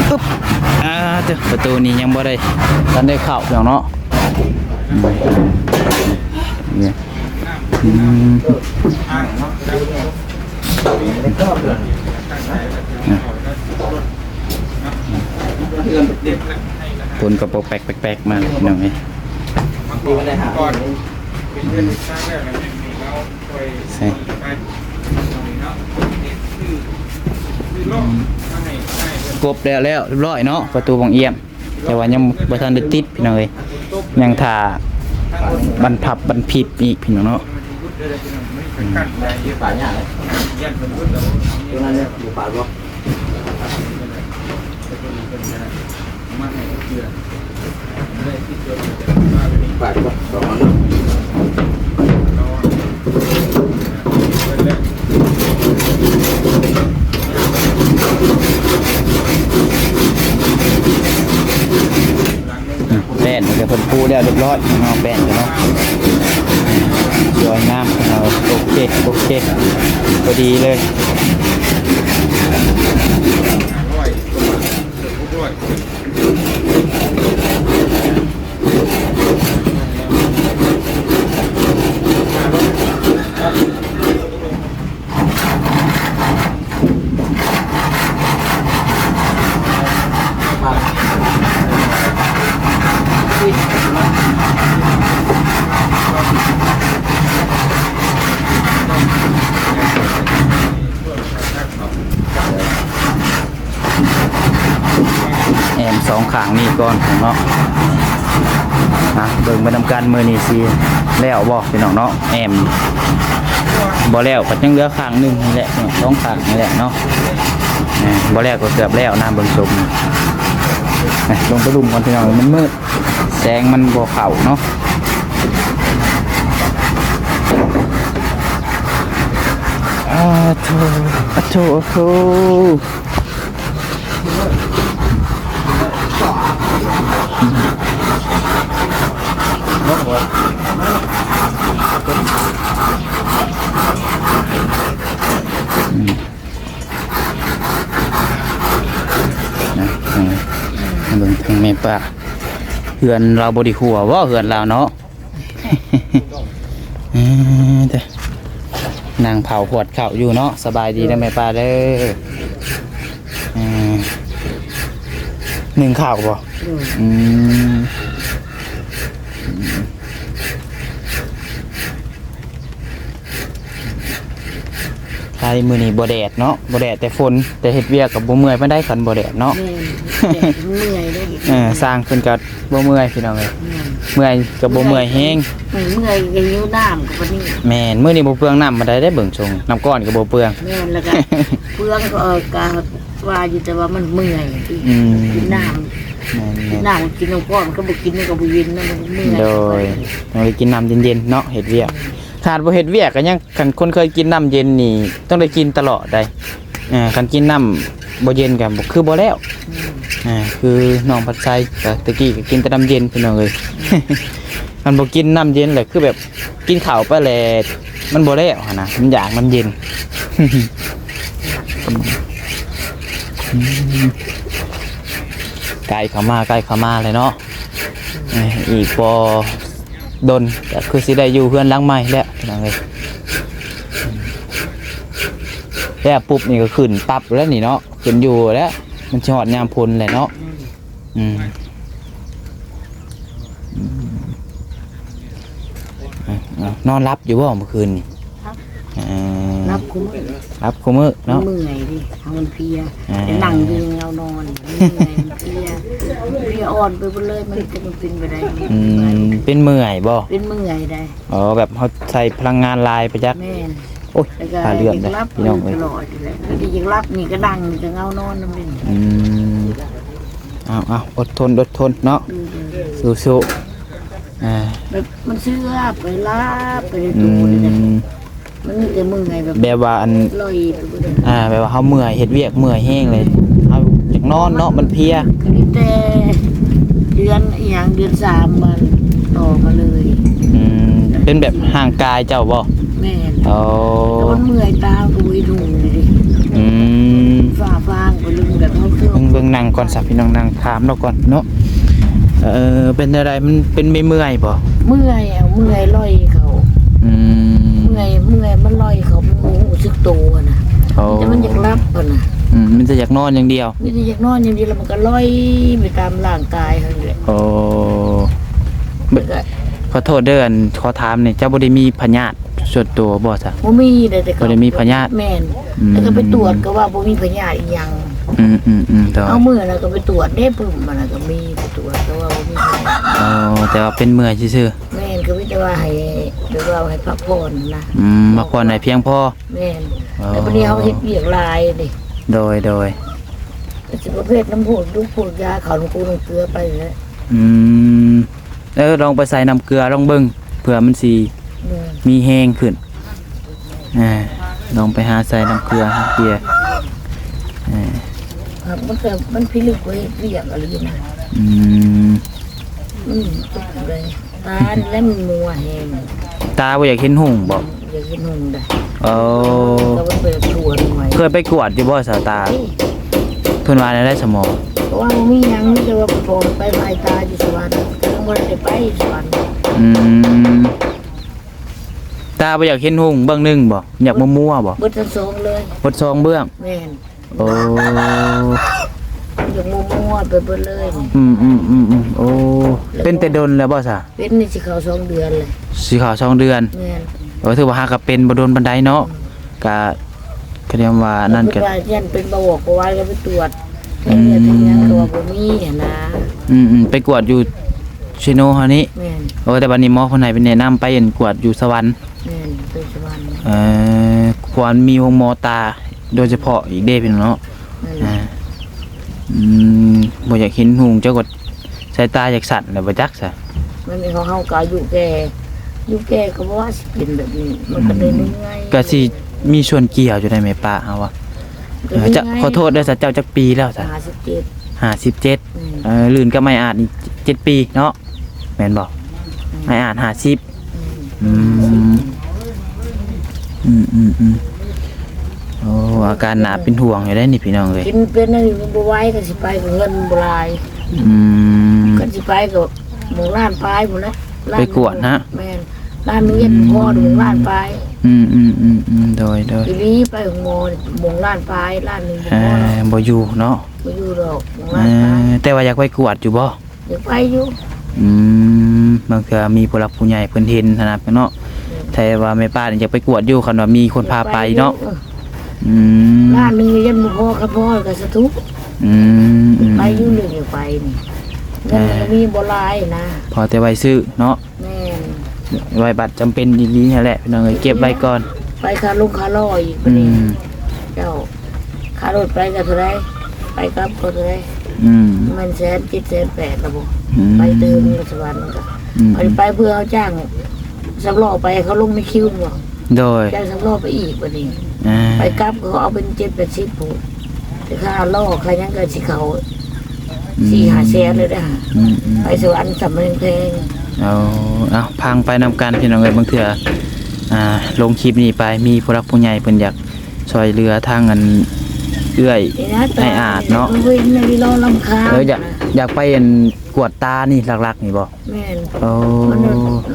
ອຶບ ອ່າ ເຕີ ປະຕູນີ້ຍັງບໍ່ໄດ້ ທັນໄດ້ເຂົ້າ ພີ່ນ້ອງເນາະ. ອືມ ນີ້ ອືມ ຝົນກໍປົກແປັກ ແປກໆ ມາ ພີ່ນ້ອງເອີຍ. ໃສ່ ອືມ ກົບແລ້ວ ແລ້ວ ຮຽບຮ້ອຍເນາະ ປະຕູບັງອຽມ. ແຕ່ວ່າຍັງບໍ່ທັນໄດ້ຕິດ ພີ່ນ້ອງເອີຍ ຍັງຖ້າບັນພັບບັນພິບອີກ ພີ່ນ້ອງເນາະ. ແປ້ນນີ້ກໍເພິ່ນປູແລ້ວຮຽບຮ້ອຍເນາະ ແປ້ນກໍເນາະ ສວຍງາມເນາະ. ໂອເຄ ໂອເຄ ພໍດີເລີຍ. ແອ້ມສອງຂ້າງນີ້ກ່ອນເນາະ. ອ່ະ ເບິ່ງໄປນຳກັນ ມື້ນີ້ຊິແລ້ວບໍ່ພີ່ນ້ອງເນາະ. ແອ້ມບໍ່ແລ້ວກໍຍັງເຫຼືອຂ້າງໜຶ່ງນີ້ແຫຼະເນາະ ສອງຂ້າງນີ້ແຫຼະເນາະ. ອ່າ ບໍ່ແລ້ວກໍເກືອບແລ້ວນະ ເບິ່ງຊົມ. ອ່ະ ລົງໄປລຸ່ມກ່ອນພີ່ນ້ອງ ມັນມືດ ແສງມັນບໍ່ເຂົ້າເນາະ. ອາໂທ ອາໂທ ອາໂທ. ນະ ເບິ່ງທາງແມ່ປ້າ ເຮືອນລາວບໍ່ໄດ້ຮົ້ວເວົ້າ ເຮືອນລາວເນາະ. ເອີ ເດີ ນັ່ງເຜົາຂວດເຂົ້າຢູ່ເນາະ. ສະບາຍດີເດີແມ່ປ້າເດີ. ເອີ ໜຶ້ງເຂົ້າບໍ່? ອືມ ອືມ. ໄທມື້ນີ້ບໍ່ແດດເນາະ ບໍ່ແດດແຕ່ຝົນ ແຕ່ເຮັດວຽກກໍບໍ່ເມື່ອຍປານໃດ ຄັນບໍ່ແດດເນາະ. ແມ່ນ ແດດມັນເມື່ອຍເດ້. ເອີ ຊ່າງເພິ່ນກໍບໍ່ເມື່ອຍພີ່ນ້ອງເອີຍ. ແມ່ນ ເມື່ອຍກໍບໍ່ເມື່ອຍແຮງ. ເມື່ອຍ ເມື່ອຍກໍຫິວນ້ຳກໍປານນີ້. ແມ່ນ ມື້ນີ້ບໍ່ເປືອງນ້ຳປານໃດເດ້ ເບິ່ງຊົງ ນ້ຳກ້ອນກໍບໍ່ເປືອງ. ແມ່ນ ແລ້ວກໍເປືອງກໍ ເອີ ກໍວ່າຢູ່ ແຕ່ວ່າມັນເມື່ອຍ. ອືມ ກິນນ້ຳ ແມ່ນໆ ກິນນ້ຳ ກິນນ້ຳກ້ອນ ຄັນບໍ່ກິນມັນກໍບໍ່ເຢັນນະ ມັນເມື່ອຍ. ໂດຍ ຕ້ອງໄດ້ກິນນ້ຳເຢັນໆເນາະ ເຮັດວຽກ. ຂະໜາດບໍ່ເຮັດວຽກກໍຍັງ ຄັນຄົນເຄີຍກິນນ້ຳເຢັນນີ້ຕ້ອງໄດ້ກິນຕະຫຼອດໃດ໋. ເອີ ຄັນກິນນ້ຳບໍ່ເຢັນກໍຄືບໍ່ແລ້ວ. ອືມ ອ່າ ຄືນ້ອງພັດໄຊກໍແຕ່ກີ້ກໍກິນແຕ່ນ້ຳເຢັນພີ່ນ້ອງເອີຍ. ຄັນບໍ່ກິນນ້ຳເຢັນແຫຼະ ຄືແບບກິນເຂົ້າໄປແລ້ວມັນບໍ່ແລ້ວຫັ້ນນະ ມັນຢາກນ້ຳເຢັນ. ໃກ້ເຂົ້າມາ ໃກ້ເຂົ້າມາແລ້ວເນາະ. ເອີ ອີກບໍ່ດົນກໍຄືຊິໄດ້ຢູ່ເຮືອນຫຼັງໃໝ່ແລ້ວພີ່ນ້ອງເອີຍ. ແລ້ວປຸບນີ້ກໍຂຶ້ນປັບແລ້ວນີ້ເນາະ ຂຶ້ນຢູ່ແລ້ວ ມັນຊິຮອດຍາມຝົນແລ້ວເນາະ. ອືມ ອືມ ອືມ ນອນຫຼັບຢູ່ບໍ່ມື້ຄືນນີ້? ຫຼັບ ເອີ ຫຼັບຄູ່ມື້ ຫຼັບຄູ່ມື້ເນາະ. ເມື່ອຍເດ້ ເຮົາມັນເພຍ ອ່າ ແຕ່ນັ່ງຢູ່ເງົານອນ ເມື່ອຍ ເພຍ ເພຍອ່ອນໄປເບິດເລີຍ ມັນຈະເປັນໄປໄດ້ ອືມ ເມື່ອຍ ເປັນເມື່ອຍບໍ່? ເປັນເມື່ອຍໄດ໋. ອໍ ແບບເຮົາໃຊ້ພະລັງງານຫຼາຍປະຈັກ. ແມ່ນ ໂອ້ຍ ແລ້ວກໍຢາກຫຼັບຢູ່ຕະຫຼອດແຫຼະ ຢາກຫຼັບນີ້ກໍນັ່ງນີ້ກໍເງົານອນນຳເປັນ. ອືມ ເອົາໆ ອົດທົນ ອົດທົນເນາະ. ອືມ ສູ້ໆ ອ່າ ແບບມັນເຊື່ອໄປ ຫຼັບໄປໃນໂຕນີ້ນະ. ອືມ ມັນມີແຕ່ເມື່ອຍແບບ ແບບວ່າອັນ ລອຍໄປເບິດ ອ່າ ແບບວ່າເຮົາເມື່ອຍ ເຮັດວຽກເມື່ອຍແຮງເລີຍ ເຮົາຢາກນອນເນາະ ມັນເພຍ. ກໍມີແຕ່ເດືອນອີ່ຫຍັງ ເດືອນສາມມັນຕໍ່ມາເລີຍ. ອືມ ເປັນແບບຮ່າງກາຍເຈົ້າບໍ່? ແມ່ນ. ອໍ ແຕ່ມັນເມື່ອຍ ຕາກໍບໍ່ເຫັນຫຸ່ງເລີຍ. ອືມ ຟ້າຟາງໄປເລີຍ ແບບເຮົາຄື ເບິ່ງ ເບິ່ງນັ່ງກ່ອນຊະ ພີ່ນ້ອງ ນັ່ງຖາມລາວກ່ອນເນາະ. ເອີ ເປັນແນວໃດ ມັນເປັນເມື່ອຍໆບໍ່? ເມື່ອຍ ເມື່ອຍລອຍເຂົ້າ. ອືມ ເມື່ອຍ ເມື່ອຍມັນລອຍເຂົ້າ ມັນບໍ່ຮູ້ສຶກໂຕຫັ້ນນະ. ອໍ ມີແຕ່ມັນຢາກຫຼັບຫັ້ນນະ. ອືມ ມີແຕ່ຢາກນອນຢ່າງດຽວ. ມີແຕ່ຢາກນອນຢ່າງດຽວ ແລ້ວມັນກໍລອຍໄປຕາມຮ່າງກາຍຫັ້ນແຫຼະ. ອໍ ແລ້ວກໍ ຂໍໂທດເດີ ອັນ ຂໍຖາມນີ້ ເຈົ້າບໍ່ໄດ້ມີພະຍາດສ່ວນຕົວບໍ່ຊະ? ບໍ່ມີເດ້ ແຕ່ກໍ ບໍ່ໄດ້ມີພະຍາດ. ແມ່ນ. ອືມ ແລ້ວກໍໄປກວດກໍວ່າບໍ່ມີພະຍາດອີ່ຫຍັງ. ອືມໆໆ ໂດຍ ເອົາມື້ນັ້ນກໍໄປກວດເດ້ ປຶ້ມມັນນະກໍມີ ໄປກວດກໍວ່າບໍ່ມີພະຍາດ. ອໍ ແຕ່ວ່າເປັນເມື່ອຍຊື່ໆ. ແມ່ນ ກໍມີແຕ່ວ່າໃຫ້ ແບບວ່າໃຫ້ພັກຜ່ອນນະ. ອືມ ພັກຜ່ອນໃຫ້ພຽງພໍ. ແມ່ນ. ອໍ ແລ້ວບັດນີ້ເຮົາເຮັດວຽກຫຼາຍເດ້. ໂດຍໆ ກໍຊິປະເພດນ້ຳພວກ ດູກພວກຢາ ເຂົ້ານ້ຳເກືອ ນ້ຳເກືອໄປແຫຼະ. ອືມ ເອີ ລອງໄປໃສ່ນ້ຳເກືອລອງເບິ່ງ ເພື່ອມັນຊິ ໂດຍ ມີແຮງຂຶ້ນ. ອ່າ ລອງໄປຫາໃສ່ນ້ຳເກືອ ນ້ຳເກືອ. ອ່າ ມັນກໍ ມັນພິລຶກກວ່າເຮັດວຽກອີ່ຫຼີນະ. ອືມ ມັນຕົກເລີຍ ຕານີ້ແຫຼະມັນມົວແຮງ. ຕາບໍ່ຢາກເຫັນຮຸ່ງບໍ່? ຢາກເຫັນຮຸ່ງໄດ໋. ເອີ ກໍບໍ່ໄປກວດ. ເຄີຍໄປກວດຢູ່ບໍ່ຊະຕາ? ເອີ ເພິ່ນວ່າແນວໃດສະໝໍ? ເພິ່ນວ່າບໍ່ມີຫຍັງ ມີແຕ່ວ່າໄປຜ່າໄປພາຍຕາຢູ່ສະຫວັນ ຍັງບໍ່ໄດ້ໄປສະຫວັນ. ອືມ ຕາບໍ່ຢາກເຫັນຮຸ່ງເບື້ອງໜຶ່ງບໍ່? ຢາກມົວໆບໍ່? ເບິດທັງສອງເລີຍ. ເບິດສອງເບື້ອງ? ແມ່ນ. ໂອ້ ຢາກມົວໆໄປເບິດເລີຍ. ອືມໆໆໆ ໂອ້ ເປັນແຕ່ດົນແລ້ວບໍ່ຊະ? ເປັນນີ້ຊິເຂົ້າສອງເດືອນແລ້ວ. ຊິເຂົ້າສອງເດືອນ? ແມ່ນ. ເອີ ຖືວ່າຫາກໍເປັນບໍ່ດົນປານໃດເນາະ. ອືມ ກະ ກະຮຽນວ່ານັ້ນກະ ເພິ່ນວ່າຢ້ານເປັນເບົາຫວານ ກໍໄປກວດ ອືມ ແຖວເລືອດແຖວຫຍັງກໍວ່າບໍ່ມີຫັ້ນນະ. ອືມໆ ໄປກວດຢູ່ ເຊໂນເຮົານີ້. ແມ່ນ. ໂອ້ ແຕ່ບັດນີ້ໝໍເພິ່ນໃຫ້ໄປແນະນຳໄປອັນກວດຢູ່ສະຫວັນ. ແມ່ນ ໄປສະຫວັນ. ເອີ ຄວນມີໂຮງໝໍຕາໂດຍສະເພາະອີກເດ້ພີ່ນ້ອງເນາະ. ແມ່ນ. ອ່າ ອືມ ບໍ່ຢາກເຫັນຮຸ່ງ ເຈົ້າກໍສາຍຕາຢາກສັ້ນແລ້ວບໍ່ຈັກຊະ. ມັນເປັນຂອງເຮົາກໍອາຍຸແກ່ ອາຍຸແກ່ກໍບໍ່ວ່າຊິເປັນແບບນີ້ ມັນກໍໄດ້ເມື່ອຍ. ອືມ ກໍຊິມີສ່ວນກ່ຽວຢູ່ໃນແມ່ປ້າເຮົາວ່າ. ກໍ ເອີ ເຈົ້າ ເມື່ອຍ. ຂໍໂທດເດີ ເຈົ້າຈັກປີແລ້ວຊະ? ຫ້າສິບເຈັດ. ຫ້າສິບເຈັດ. ອືມ. ເອີ ລື່ນກັບອ້າຍອາດນີ້ເຈັດປີເນາະ ແມ່ນບໍ່? ອືມ. ອ້າຍອາດຫ້າສິບ. ອືມ ອືມ ອືມ ອືມ ອືມ ໂອ້ ອາການໜ້າເປັນຫ່ວງຢູ່ເດ້ນີ້ພີ່ນ້ອງເອີຍ. ກິນເປັນອັນນີ້ມັນບໍ່ໄຫວ ກໍຊິໄປກໍເງິນບໍ່ຫຼາຍ. ອືມ. ຄັນຊິໄປກໍໝ່ອງລ້ານປາຍພຸ້ນແຫຼະ. ໄປກວດນະ. ແມ່ນ. ລ້ານໜຶ່ງຍັງບໍ່ພໍ ໝ່ອງລ້ານປາຍ. ອືມ ອືມ ອືມ ອືມ ໂດຍ ໂດຍ. ອີ່ຫຼີ ໄປໂຮງໝໍໝ່ອງລ້ານປາຍ ລ້ານໜຶ່ງບໍ່ພໍ. ເອີ ບໍ່ຢູ່ເນາະ. ບໍ່ຢູ່ດອກ ໝ່ອງລ້ານປາຍ. ເອີ ແຕ່ວ່າຢາກໄປກວດຢູ່ບໍ່? ຢາກໄປຢູ່. ອືມ ບາງເທື່ອມີຜູ້ຫຼັກຜູ້ໃຫຍ່ເພິ່ນເຫັນຫັ້ນນະເນາະ. ອືມ. ແຕ່ວ່າແມ່ປ້ານີ້ຢາກໄປກວດຢູ່ ຄັນວ່າມີຄົນພາໄປເນາະ. ຢາກໄປຢູ່. ເອີ. ອືມ. ລ້ານໜຶ່ງຍັງບໍ່ພໍ ຄັນພໍກໍສາທຸ. ອືມ ອືມ ໄປຢູ່ ອືມ ນີ້ ໄປນີ້. ເອີ ເງິນມັນກໍມີບໍ່ຫຼາຍນະ ພໍແຕ່ໄວ້ຊື້ເນາະ. ແມ່ນ. ໄວ້ບັດຈຳເປັນອີ່ຫຼີຫັ້ນແຫຼະ ພີ່ນ້ອງເອີຍ ເກັບໄວ້ກ່ອນ. ໄປຄ່າລົງຄ່າລໍອີກບັດນີ້. ອືມ. ເຈົ້າ ຄ່າລົດໄປກໍເທົ່າໃດ ໄປກັບກໍເທົ່າໃດ. ອືມ. ແມ່ນແສນເຈັດ ແສນແປດລະບໍ່? ອືມ. ໄປເຖິງສະຫວັນກໍ ອືມ ອັນນີ້ໄປເພື່ອເຮົາຈ້າງສຳລໍ້ໄປ ເຂົາລົງໃນຄິວບໍ່? ໂດຍ. ຈ້າງສຳລໍ້ໄປອີກບັດນີ້. ອ່າ. ໄປກັບກໍເອົາເປັນເຈັດແປດສິບພຸ້ນ ແຕ່ຄ່າລໍ້ຄ່າຫຍັງກໍຊິເຂົ້າ ອືມ ສີ່ຫ້າແສນເລີຍເດ້. ອືມ ອືມ. ໄປສະຫວັນສ່ຳມັນແພງ. ເອົາ ເອົາ ຟັງໄປນຳກັນພີ່ນ້ອງເອີຍ ບາງເທື່ອ ອ່າ ລົງຄລິບນີ້ໄປ ມີຜູ້ຫຼັກຜູ້ໃຫຍ່ເພິ່ນຢາກຊ່ອຍເຫຼືອທາງອັນເອື້ອຍ ນີ້ນະ ອ້າຍອາດເນາະ. ເອີ ຢາກ ຢາກໄປອັນກວດຕານີ້ຫຼັກໆນີ້ບໍ່? ແມ່ນ. ໂອ້ ມັນ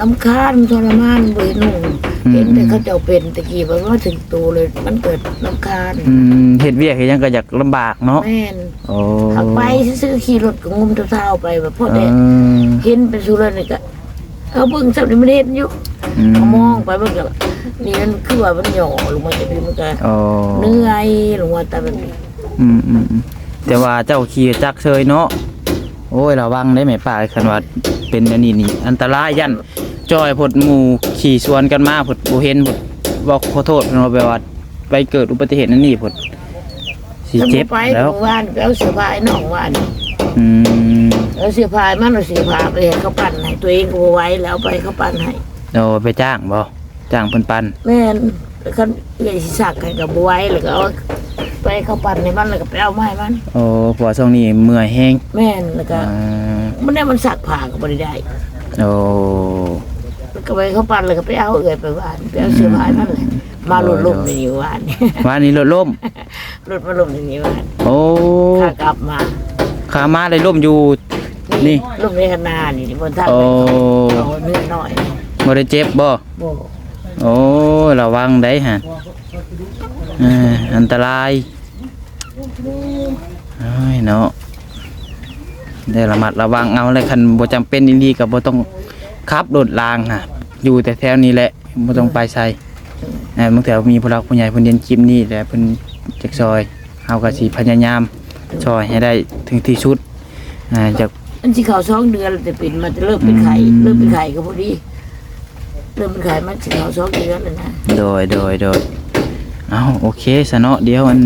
ລຳຄານ ມັນທໍລະມານ ບໍ່ເຫັນຫຸ່ງ. ອືມ ເຫັນແຕ່ເຂົາເຈົ້າເປັນ ແຕ່ກີ້ ບັດມາເຖິງໂຕເລີຍ ມັນເກີດລຳຄານ. ອືມ ເຮັດວຽກເຮັດຫຍັງກໍຢາກລຳບາກເນາະ. ແມ່ນ. ໂອ້ ຫາກໄປຊື່ໆ ຂີ່ລົດກໍງຸມເທົ້າໆໄປ ແບບພໍແຕ່ ເອີ ເຫັນໄປສູ່ເລີຍນີ້ກໍ ເຮົາເບິ່ງສ່ຳນີ້ມັນເຫັນຢູ່. ອືມ ເຮົາມອງໄປມັນກໍ ນີ້ມັນຄືວ່າມັນຫຍໍ້ລົງມາຈາກນີ້ ມັນກໍ ໂອ້ ເມື່ອຍລົງມາຕາມແບບນີ້. ອືມໆໆ ແຕ່ວ່າເຈົ້າຂີ່ຈັກເຊີຍເນາະ. ໂອ້ຍ ລະວັງເດ້ແມ່ປ້າ ຄັນວ່າເປັນແນວນີ້ນີ້ອັນຕະລາຍ ຢ້ານຈ່ອຍໂພດ ໝູ່ຂີ່ສວນກັນມາໂພດ ບໍ່ເຫັນໂພດ ເວົ້າຂໍໂທດເນາະ ແບບວ່າໄປເກີດອຸບັດຕິເຫດອັນນີ້ໂພດ ຊິເຈັບແລ້ວ. ເມື່ອວານໄປເອົາເສື້ອຜ້າໃຫ້ນ້ອງວານ. ອືມ. ເອົາເສື້ອຜ້າໃຫ້ມັນ ເອົາເສື້ອຜ້າໄປໃຫ້ເຂົາປັ່ນໃຫ້ ຕົວເອງກໍບໍ່ໄຫວແລ້ວ ເອົາໄປໃຫ້ເຂົາປັ່ນໃຫ້. ໂອ້ ໄປຈ້າງບໍ່? ຈ້າງເພິ່ນປັ່ນ. ແມ່ນ. ຄັນເອື້ອຍຊິຊັກໃຫ້ກໍບໍ່ໄຫວ ແລ້ວກໍເອົາໄປເຂົາປັ່ນໃຫ້ມັນ ແລ້ວກໍໄປເອົາມາໃຫ້ມັນ. ໂອ້ ເພາະວ່າຊ່ວງນີ້ເມື່ອຍແຮງ. ແມ່ນ. ແລ້ວກໍ ອ່າ ມັນແນວມັນຊັກຜ້າກໍບໍ່ໄດ້ໄດ້. ໂອ້ ແລ້ວກໍໄປເຂົາປັ່ນ ແລ້ວກໍໄປເອົາເອື້ອຍໄປວານ ໄປເອົາເສື້ອຜ້າໃຫ້ມັນ. ອືມ. ມາລົດລົ້ມ ໂດຍໆ ນີ້ວານ. ວານນີ້ລົດລົ້ມ? ລົດມາລົ້ມຢູ່ນີ້ວ່າ. ໂອ້ ຂາກັບມາ ຂາມາໄດ້ລົ້ມຢູ່ນີ້ ລົ້ມໃນຄັນນານີ້ ບໍ່ທັນ. ໂອ້ ເຂົາເຮືອນ້ອຍ. ບໍ່ໄດ້ເຈັບບໍ່? ບໍ່. ໂອ້ ລະວັງໄດ໋ຫັ້ນ ເອີ ອັນຕະລາຍ. ໂອ້ຍເນາະ ໄດ້ລະມັດລະວັງເອົາແຫຼະ ຄັນບໍ່ຈຳເປັນອີ່ຫຼີກໍບໍ່ຕ້ອງຂັບລົດລາງຫາ ຢູ່ແຕ່ແຖວນີ້ແຫຼະ ບໍ່ຕ້ອງໄປໃສ. ເອີ ບາງເທື່ອມີຜູ້ຫຼັກຜູ້ໃຫຍ່ເພິ່ນເຫັນຄລິບນີ້ແລ້ວເພິ່ນຢາກຊ່ອຍ ເຮົາກໍຊິພະຍາຍາມຊ່ອຍໃຫ້ໄດ້ເຖິງທີ່ສຸດ. ອ່າ ຈາກ ມັນຊິເຂົ້າສອງເດືອນແລ້ວ ແຕ່ເປັນມາ ແຕ່ເລີ່ມເປັນໄຂ້. ອືມ ເລີ່ມເປັນໄຂ້ກໍພໍດີ ເລີ່ມເປັນໄຂ້ມັນຊິເຂົ້າສອງເດືອນແລ້ວນະ. ໂດຍ ໂດຍ ໂດຍ. ເອົາ ໂອເຄຊະເນາະ ດຽວອັນ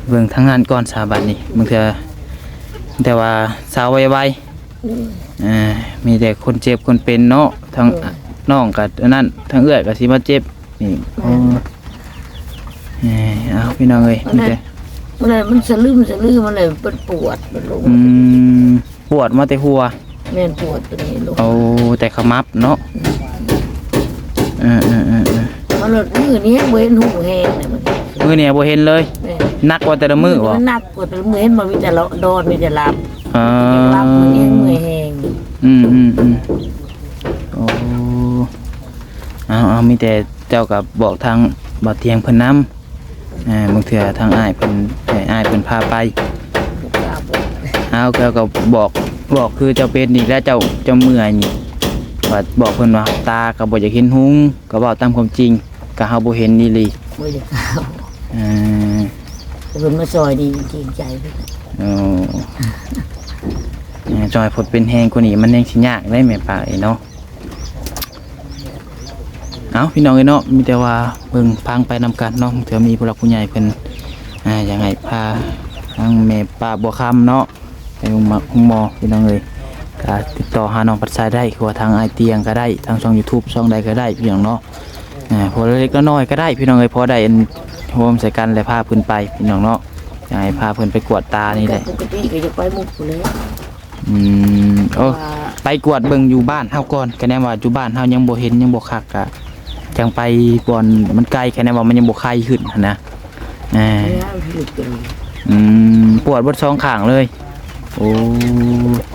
ເບິ່ງທາງນັ້ນກ່ອນຊະບັດນີ້ ບາງເທື່ອ ແຕ່ວ່າເຊົາໄວໆ. ອືມ ເອີ ມີແຕ່ຄົນເຈັບຄົນເປັນເນາະ ທັງ ເອີ ນ້ອງກໍອັນນັ້ນ ທັງເອື້ອຍກໍຊິມາເຈັບນີ້. ແມ່ນ. ໂອ້ ເອີ ເອົາ ພີ່ນ້ອງເອີຍ ມັນ ມີແຕ່ ມັນ ມັນສະລຶມສະລື ມັນເລີຍ ມັນປວດ ມັນລົງ. ອືມ ປວດມາແຕ່ຫົວ. ແມ່ນ ປວດຕົວນີ້ລົງ. ໂອ້ ແຕ່ຂະໝັບເນາະ. ອືມ ເອີໆໆໆ ມາລົດມື້ນີ້ບໍ່ເຫັນຫຸ່ງແຮງເລີຍ ມື້ນີ້ບໍ່ເຫັນເລີຍ. ແມ່ນ. ໜັກກວ່າແຕ່ລະມື້ບໍ່? ໜັກ ປວດ ເມື່ອຍ ເຫັນບໍ່ ມີແຕ່ລະດອນ ມີແຕ່ຫຼັບ. ອ່າ ຫຼັບ ເມື່ອຍແຮງ. ອືມໆໆ ໂອ້ ເອົາໆ ມີແຕ່ເຈົ້າກໍບອກທາງບ່າວຕຽງເພິ່ນນຳ. ເອີ ບາງເທື່ອທາງອ້າຍເພິ່ນ ໃຫ້ອ້າຍເພິ່ນພາໄປ. ເອົາ ເຈົ້າກໍບອກ ບອກຄືເຈົ້າເປັນນີ້ແຫຼະ ເຈົ້າ ເຈົ້າເມື່ອຍນີ້ ວ່າບອກເພິ່ນວ່າຕາກໍບໍ່ຢາກເຫັນຫຸ່ງ ກໍເວົ້າຕາມຄວາມຈິງ ກໍເຮົາບໍ່ເຫັນອີ່ຫຼີ. ບໍ່ຢາກເວົ້າ. ເອີ ເພິ່ນມາຊ່ອຍນີ້ເກງໃຈເພິ່ນ. ໂອ້ ເອີ ຈອຍ ເພິ່ນເປັນແຮງກວ່ານີ້ ມັນຍັງຊິຍາກເດ້ແມ່ປ້າເອີຍເນາະ. ເອົ້າ ພີ່ນ້ອງເອີຍເນາະ ມີແຕ່ວ່າເບິ່ງຟັງໄປນຳກັນເນາະ ເທື່ອມີຜູ້ຫຼັກຜູ້ໃຫຍ່ເພິ່ນ ອ່າ ຢາກໃຫ້ພາທາງແມ່ປ້າບົວຄຳເນາະ ໄປໂຮງໝາ ໂຮງໝໍ ພີ່ນ້ອງເອີຍ ກໍຕິດຕໍ່ຫານ້ອງພັດໄຊໄດ້ ຄືວ່າທາງອ້າຍຕຽງກໍໄດ້ ທາງຊ່ອງ YouTube ຊ່ອງໃດກໍໄດ້ ພີ່ນ້ອງເນາະ. ອ່າ ພໍເລັກໆນ້ອຍໆກໍໄດ້ ພີ່ນ້ອງເອີຍ ພໍໄດ້ອັນ ໂຮມໃສ່ກັນ ແລະ ພາເພິ່ນໄປ ພີ່ນ້ອງເນາະ ຢາກໃຫ້ພາເພິ່ນໄປກວດຕານີ້ແຫຼະ. ປົກກະຕິກໍຢາກໄປໝົດພຸ້ນແຫຼະ. ອືມ ໂອ້ ວ່າ ໄປກວດເບິ່ງຢູ່ບ້ານເຮົາກ່ອນ ຄະແນນວ່າຢູ່ບ້ານເຮົາຍັງບໍ່ເຫັນ ຍັງບໍ່ຄັກ ກະຈັ່ງໄປບ່ອນມັນໄກ ຄະແນນວ່າມັນຍັງບໍ່ໄຄຂຶ້ນຫັ້ນນະ. ອ່າ ແມ່ນ ອືມ ປວດເບິດສອງຂ້າງເລີຍ. ໂອ້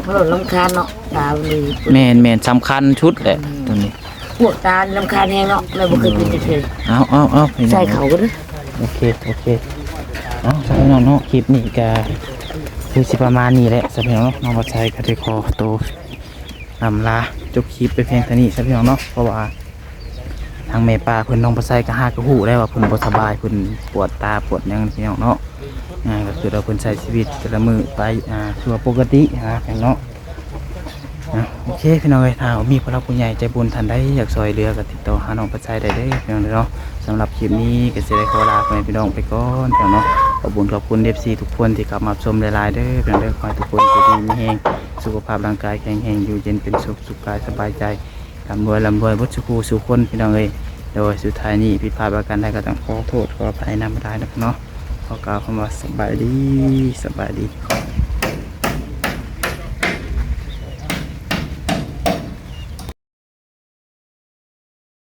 ເພາະລຳຄານເນາະ ຕາມັນນີ້ ແມ່ນໆ ສຳຄັນສຸດແຫຼະ ອືມ ຕົວນີ້ ພວກຕາລຳຄານແຮງເນາະ ແມ່ບໍ່ເຄີຍເປັນຈັກເທື່ອ. ເອົາໆໆ ໃສ່ເຂົ້າກັນເດີ. ໂອເຄ ໂອເຄ ເອົາ ຊະພີ່ນ້ອງເນາະ ຄລິບນີ້ກະຄືຊິປະມານນີ້ແຫຼະ ຊະພີ່ນ້ອງເນາະ. ນ້ອງບັດໄຊກໍໄດ້ຂໍໂຕອຳລາຈົບຄລິບໄປພຽງເທົ່ານີ້ ຊະພີ່ນ້ອງເນາະ ເພາະວ່າທາງແມ່ປ້າເພິ່ນ ນ້ອງບັດໄຊກໍຫາກໍຮູ້ແລ້ວວ່າເພິ່ນບໍ່ສະບາຍ ເພິ່ນປວດຕາປວດຫຍັງ ພີ່ນ້ອງເນາະ. ອ່າ ກໍຄືວ່າເພິ່ນໃຊ້ຊີວິດແຕ່ລະມື້ໄປ ອ່າ ຄືວ່າປົກກະຕິຫັ້ນນະ ພີ່ນ້ອງເນາະ. ອ່ະ ໂອເຄ ພີ່ນ້ອງເອີຍ ຖ້າມີຜູ້ຫຼັກຜູ້ໃຫຍ່ໃຈບຸນທ່ານໃດຢາກຊ່ອຍເຫຼືອ ກໍຕິດຕໍ່ຫານ້ອງພັດໄຊໄດ້ເດີ ພີ່ນ້ອງເດີເນາະ. ສຳລັບຄລິບນີ້ກໍຊິໄດ້ຂໍລາພໍ່ແມ່ພີ່ນ້ອງໄປກ່ອນ ພີ່ນ້ອງເນາະ. ຂອບຄຸນ ຂອບຄຸນ ເອັຟຊີ ທຸກຄົນທີ່ເຂົ້າມາຮັບຊົມຫຼາຍໆເດີ ພີ່ນ້ອງເດີ. ຂໍໃຫ້ທຸກຄົນຢູ່ດີມີແຮງ ສຸຂະພາບຮ່າງກາຍແຂງແຮງ ຢູ່ເຢັນເປັນສຸກ ສຸກກາຍສະບາຍໃຈ ລ່ຳລວຍ ລ່ຳລວຍເບິດສູ່ຜູ້ສູ່ຄົນ ພີ່ນ້ອງເອີຍ. ໂດຍ ສຸດທ້າຍນີ້ຜິດພາດປະການໃດກໍຕ້ອງຂໍໂທດ ຂໍອະໄພນຳຫຼາຍໆເນາະ ພີ່ນ້ອງເນາະ. ຂໍກ່າວຄຳວ່າສະບາຍດີ ສະບາຍດີ.